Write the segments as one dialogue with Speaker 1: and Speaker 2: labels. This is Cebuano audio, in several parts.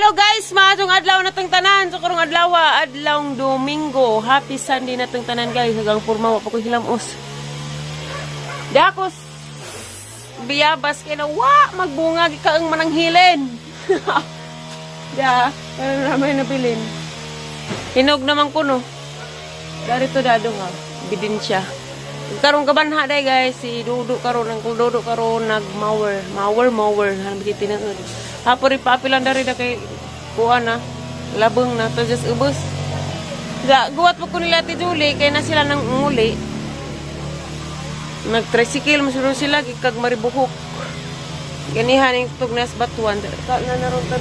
Speaker 1: Hello guys, maadtong adlaw natong tanan. So karong adlaw, adlawng Domingo. Happy Sunday natong tanan guys. Hanggang porma wa pa ko hilamos. Dakos biyabas kay na wa magbunga gikaang mananghilin. Da, pero ramay nabilin. Hinog naman kuno. Darito dado nga, ebidensya. Karong kabanha day guys, si Dudu karon, ang Dudu karon nag-mower, mower, mower, hanap tinuod. Hapo rin papilan dari da kay kuan na, labong na to just ubos. Da guwat po ko nila Ate Julie kay na sila nang unguli. Nag-tricycle masulod sila gikag maribuhok. Ganihan ning tugnas batuan. Ka na naron ta.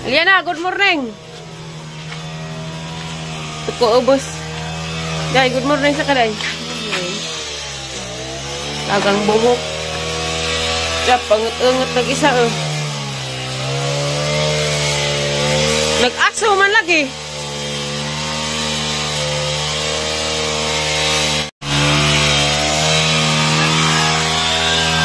Speaker 1: Aliana, good morning. Tuko ubos. Day, good morning sa kaday. Agang buhok. Ya, pangut-ungot nag-isa oh. Nag-aso man lagi.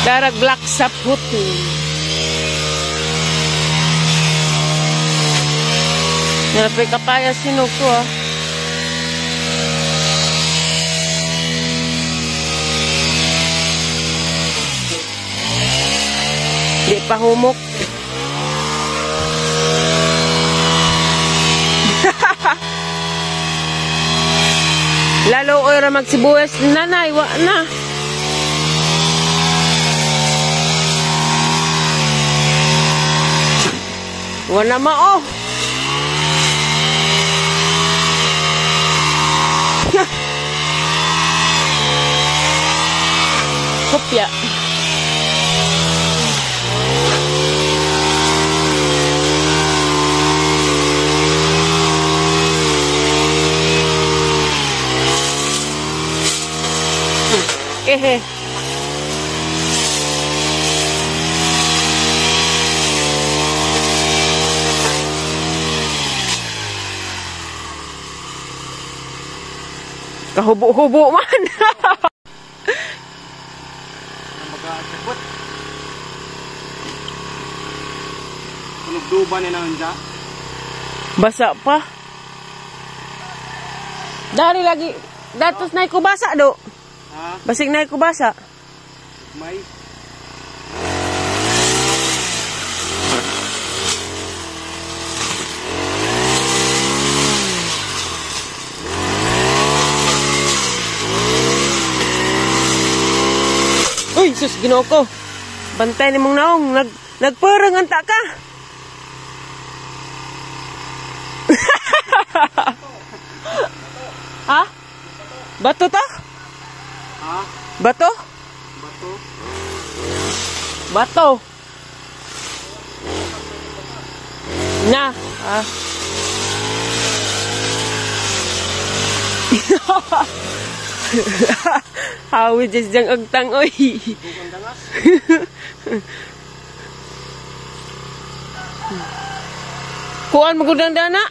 Speaker 1: Darag black sa puti. Nalapay kapaya sinog ko ah. Di pa humok. Lalo oy ra magsibuyas nanay wa na. Wa na mao. Kopya. Ehe. Kahubo-hubo man. Basa pa. Dari lagi. Datos na ko basa do. Basig na ko basa.
Speaker 2: May.
Speaker 1: Uy, sus Ginoo ko. Bantay nimong naong, nagperang anta ka. Ha? Bato to?
Speaker 2: Ha?
Speaker 1: Bato?
Speaker 2: Bato.
Speaker 1: Bato. Na. Ah. Hawi just jang agtang oy. Kuan magudang dana?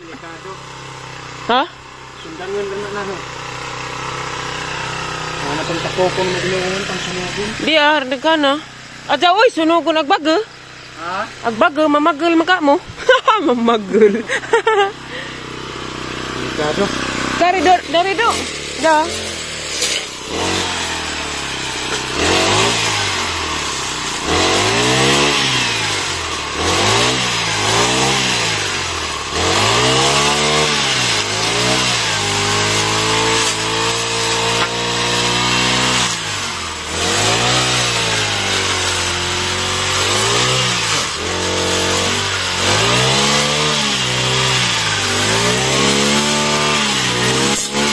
Speaker 1: Ha?
Speaker 2: Sundangan lang na no. Ana tong takokong nagluon pang sunugon.
Speaker 1: Di ah, nagkana. Adya oy sunugon agbaga.
Speaker 2: Ha?
Speaker 1: Agbaga mamagol maka mo. Mamagol.
Speaker 2: Delikado.
Speaker 1: Dari do, dari do. Da.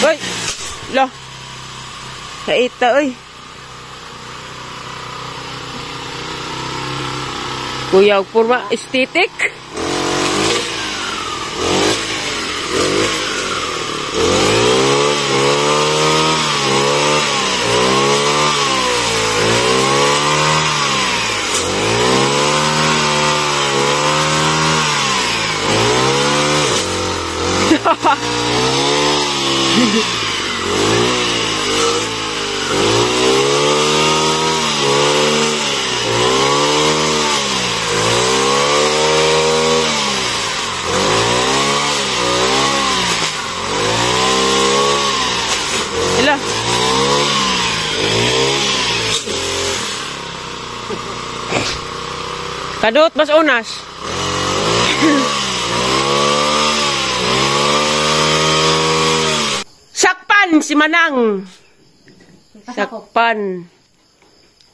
Speaker 1: Oy. Lah. Kaita oy. Kuya purma aesthetic. Kadot mas unas. Sakpan si Manang. Sakpan.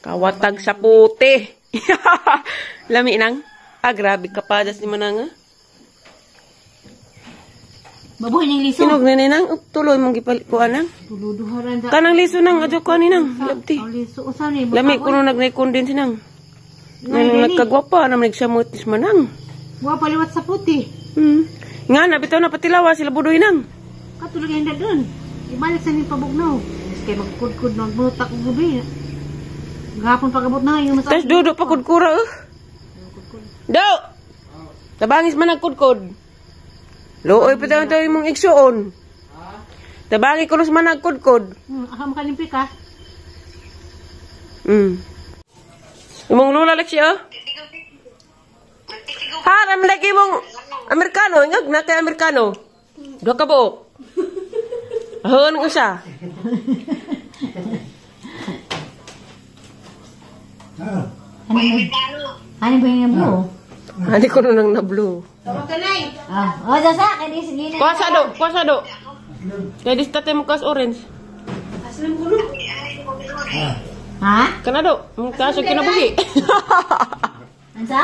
Speaker 1: Kawatag sa puti. Lami nang. Ah, grabe kapadas ni Manang. Ah.
Speaker 3: Babuhin yung liso.
Speaker 1: Sinog na ni nang. Up, tuloy mong gipalikuan nang.
Speaker 3: Tuluduharan da.
Speaker 1: Kanang liso nang. Adyo ko ani nang. Labti.
Speaker 3: Ang liso usa ni.
Speaker 1: Lami kuno nagnay din si nang. Nang nagkagwapa na nagsamot is Manang.
Speaker 3: Wa paliwat sa puti.
Speaker 1: Nga na bitaw na patilawa sila budoy nang.
Speaker 3: Katulog yung dun. Ibalik sa ning pabugnaw. Mas kay magkudkod no butak og gabi. Gahapon pag-abot na yung mas.
Speaker 1: Tas dudo pa kudkura eh. Do. Tabangis man ang kudkod. Looy pa tayo tayo mong igsuon. Tabangi kunos man ang kudkod.
Speaker 3: Aka makalimpi ka.
Speaker 1: Imong lula lang siya. Haram lagi mong Amerikano, ingag na kay Amerikano. Duha ka buok. Ahon ang usa.
Speaker 3: Ano ba yung blue?
Speaker 1: Ani ko nang na-blue.
Speaker 3: Ah, oh, sasa kay di sige na.
Speaker 1: Kuha sa do, kuha sa do. Kay di tate mo kas orange.
Speaker 3: Ha?
Speaker 1: Kanado, mong kaso kinabuhi.
Speaker 3: Ansa?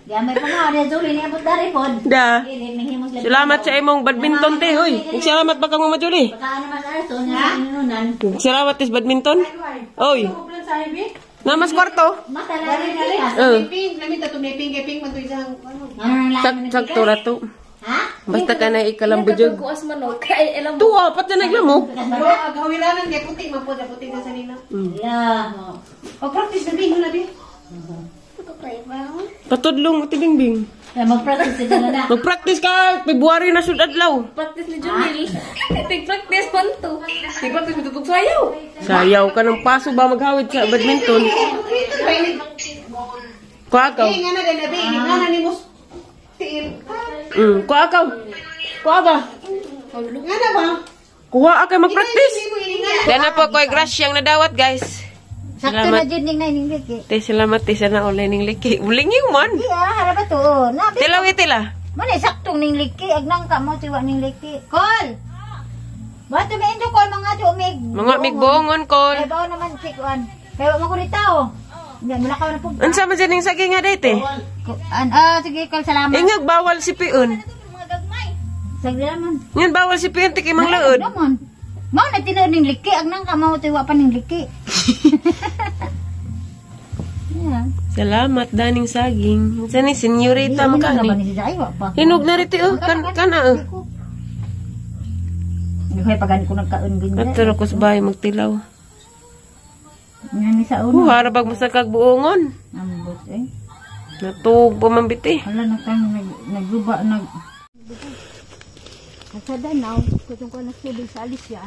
Speaker 3: Gamay pa nga, di Julie ni abot dari pod.
Speaker 1: Da.
Speaker 3: Dili mahimos lang.
Speaker 1: Salamat sa imong badminton te, hoy. Salamat ba kang Mama Julie?
Speaker 3: Baka ano mas araso nga inunan.
Speaker 1: Salamat is badminton. Oy. Namas kwarto.
Speaker 3: Mata na rin ka.
Speaker 1: Eh. Sak sakto ra to.
Speaker 3: Ha?
Speaker 1: Basta ka na ikalambujog.
Speaker 4: Kuas manok. Ay, alam mo.
Speaker 1: Tuwa, pat na naglamok.
Speaker 5: Agawilanan kay puti man po puti na sa nila.
Speaker 3: Yeah.
Speaker 5: O practice na bi na bi.
Speaker 1: Patudlong tibingbing.
Speaker 3: Kaya mag-practice sila na.
Speaker 1: Mag-practice ka, February na sud adlaw.
Speaker 4: Practice ni Junil. Tig-practice man to. Tig-practice matutog sayaw.
Speaker 1: Sayaw ka ng paso ba maghawid sa badminton? Kuha ka.
Speaker 5: Nga na din abi, nga na nimo tiil.
Speaker 1: Kuha ka. Kuha ba?
Speaker 5: Nga na ba?
Speaker 1: Kuha ka mag-practice.
Speaker 5: Mo ini nga.
Speaker 1: Dana po ko'y grasyang nadawat, guys.
Speaker 3: Sakto na
Speaker 1: Salamat.
Speaker 3: jud ning ning liki.
Speaker 1: Te, salamat te sana online ning liki. Ulingi man.
Speaker 3: Iya, harap to. Oh, na bi.
Speaker 1: Tilaw itila.
Speaker 3: Mana saktong ning liki ag nang ka mo tiwa ning liki. Kol. Bato may indo kol mga tumig.
Speaker 1: Mga migbuongon kol.
Speaker 3: Kay bao naman si kuan. Kay wa man ko ritaw. Hindi, mula ka na po.
Speaker 1: Unsa man dyan ning saging nga dayte?
Speaker 3: An, ah, sige, kol, salamat.
Speaker 1: Ingag bawal si pion.
Speaker 3: Sagli naman.
Speaker 1: Ngan bawal si pion ti kay manglaod.
Speaker 3: Naman. Mao na tinuod ning liki ag nang ka mao tiwa pa ning liki. Yeah.
Speaker 1: Salamat daning saging. Unsa ni senyorita
Speaker 3: Hinog na ba
Speaker 1: makani?
Speaker 3: ni si Jai? Wa pa.
Speaker 1: Hinog na riti oh kan kana oh.
Speaker 3: Hindi ko pagani ko nagkaon ganyan.
Speaker 1: Ato ra ko sa bahay magtilaw.
Speaker 3: Nga ni sa una.
Speaker 1: Harabag mo sa kagbuongon.
Speaker 3: Ambot eh.
Speaker 1: Natuog pa man biti.
Speaker 3: Hala na kang nag nagguba nag
Speaker 6: Sa Danau, kutong ko nagsubig sa Alicia.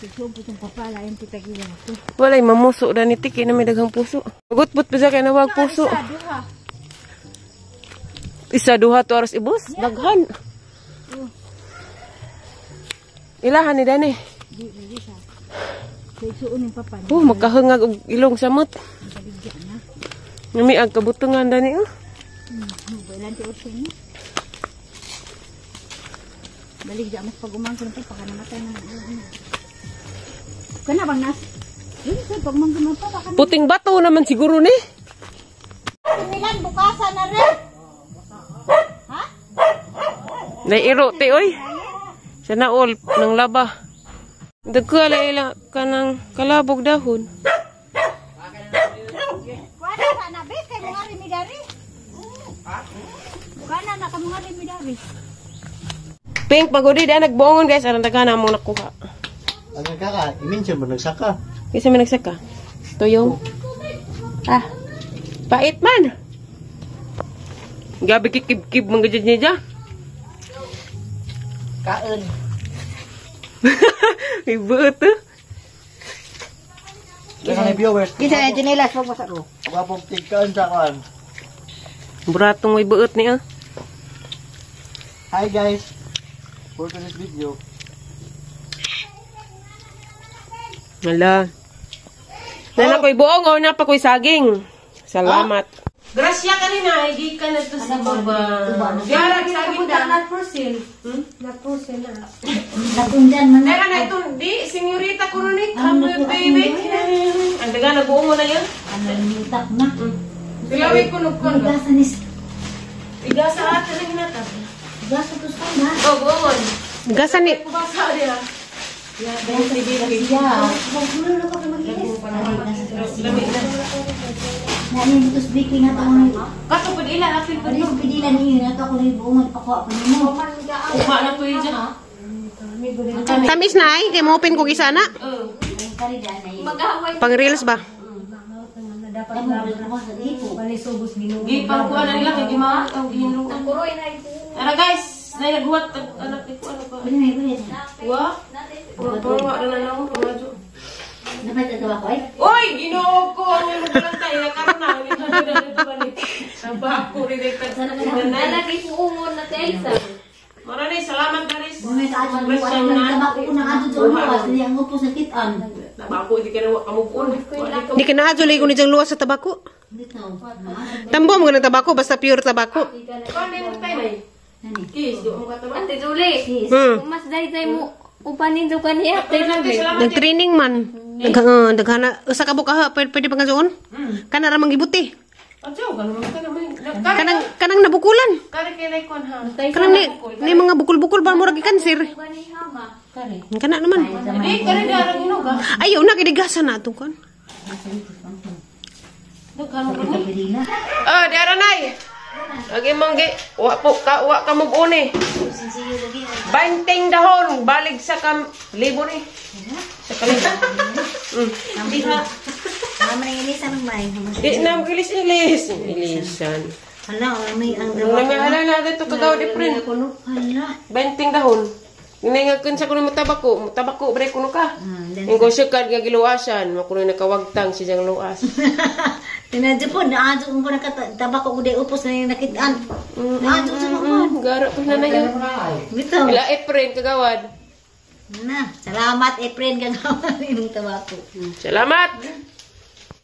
Speaker 6: Sigsubo itong papala yung pitagilan ko.
Speaker 1: Walay mamuso na ni tiki na may daghang puso. Gutbut pa siya kay nawag puso.
Speaker 6: Isa, duha.
Speaker 1: Isa duha to aras ibos. Daghan. Ilahan ni Dani.
Speaker 6: Di, lagi sa. Sigsuon yung papa.
Speaker 1: Magkahangag og ilong samot. Nami ang kabutungan dani oh.
Speaker 6: Ilan ti orso niya. Balik di mas pag-umangkon pa, baka namatay na. Ano. Kana bang nas? Yun, sir, pag-umangkon mo pa, baka
Speaker 1: Puting bato naman siguro ni.
Speaker 3: Milan bukasan na rin.
Speaker 1: Nairo te oy. Sana all nang laba. Dagkala ila kanang kalabog dahon.
Speaker 3: Kuana sa na be kay mga rimidari. Kuana na ka mga rimidari.
Speaker 1: Pink pagudi da nagbuongon guys aron daghan among nakuha.
Speaker 2: Ang nagkaka, i-mention mo nagsaka.
Speaker 1: Kinsa may nagsaka? Tuyong. Ah. Pait man. Gabi kikib-kib mga dyan niya.
Speaker 3: Kaon.
Speaker 1: May buot eh.
Speaker 2: Kaya ni viewers,
Speaker 3: Kinsa na chinelas pag basa ko.
Speaker 2: gwapong tigkaan sa kuan.
Speaker 1: Buratong may buot niya.
Speaker 2: Hi guys. For today's video,
Speaker 1: Wala. Nana ko'y buong o na pa ko'y saging. Salamat. Grasya kanina, hindi ka na to sa baba. Garag saging da.
Speaker 5: Not for sale. Not for sale na.
Speaker 6: Latundan man.
Speaker 1: Meron na ito, di, senyorita Kurunik, come baby. Ang daga, nag-uong mo na yan.
Speaker 6: Ano lutak na.
Speaker 1: Silawin ko nugkon.
Speaker 6: Gasa nis.
Speaker 1: Igasa ate na hinata.
Speaker 6: Gasa to sa na.
Speaker 1: Oh, buongon.
Speaker 5: Gasa ni
Speaker 1: Kubasa diya.
Speaker 6: Ya. Magulo na ka mag-inis. Ay, gasa sa
Speaker 1: Lami na.
Speaker 6: Nani dito sa baking na taong
Speaker 1: Kaso pud ila apil pud.
Speaker 6: Pwede sa pidila niyo na to kung buong pakuha pa nimo.
Speaker 1: Kuha na ko yun dyan.
Speaker 5: Tamis na ay kay mo open ko gisana.
Speaker 1: Oh.
Speaker 6: Kari dyan ay.
Speaker 4: Mag-away.
Speaker 5: Pang reels ba?
Speaker 6: Dapat mo sa ipo.
Speaker 1: Gipang kuha na nila kay gimaat ang gihinluan.
Speaker 4: Kuroy na ito.
Speaker 1: Tara guys, na naghuwat anak ni ko ano ba?
Speaker 6: Pwede na pwede.
Speaker 1: Wa? Wa pa wa na na mo pangadyo.
Speaker 6: Dapat ito ako ay.
Speaker 1: Oy, Ginoo ko ang imong lang tayo karon na ni na dito balik. Tabako rin dito.
Speaker 4: Nalagay buongon na si Elsa.
Speaker 1: Marani salamat guys.
Speaker 6: Bumi ka adto mo ang tabako unang adto sa luwas niya ang upos na kitan.
Speaker 1: Tabako di ka na wa kamugon.
Speaker 5: Di ka na adyo ko ni jang luwas sa tabako.
Speaker 6: Dito.
Speaker 5: Tambo mo ng tabako basta pure tabako.
Speaker 1: Paano yung tayo nay?
Speaker 6: Nani.
Speaker 1: Kiss, di mo kataba.
Speaker 4: Ate Julie. Mas dayday mo upanin do kaniya. Ate Julie.
Speaker 1: Salamat.
Speaker 5: Nag-training man. Naghana usa ka buka ha, pwede, pwede pa nga doon. Kana ra manggibuti.
Speaker 1: Adyo, ganun ka naman.
Speaker 5: Kanang kanang nabukulan.
Speaker 1: Kare kay nay kon ha.
Speaker 5: Kanang ni mga bukol-bukol ba murag kanser. Kana naman.
Speaker 1: Di kare darang inog ha.
Speaker 5: Ayaw na kidigasa na atong kon.
Speaker 6: Pidila.
Speaker 1: Ah, di nay. Lagi manggi, wa po ka wa ka mug-on eh. Banting dahon, balig sa kam libo ni. Sa kalibo.
Speaker 6: Mama nang ilisan ng may.
Speaker 1: Di na magilis-ilis. Ilisan.
Speaker 6: Hala, may ang
Speaker 1: Nang ala na dito kagaw di friend.
Speaker 6: Hala.
Speaker 1: Banting dahon. Ningakan sa kuno mutabako, mutabako bre kuno ka. Ingko siya kad nga giluasan, makuno nakawagtang si jang luas.
Speaker 6: Tinadyo po, naadyo ko nakatabako ko di upos na yung nakitaan. Naadyo sa mga.
Speaker 1: Gara po na na yun.
Speaker 6: Bitaw.
Speaker 1: Ila Efren kagawad.
Speaker 6: Na, salamat Efren gagawa imong tabako.
Speaker 1: Salamat.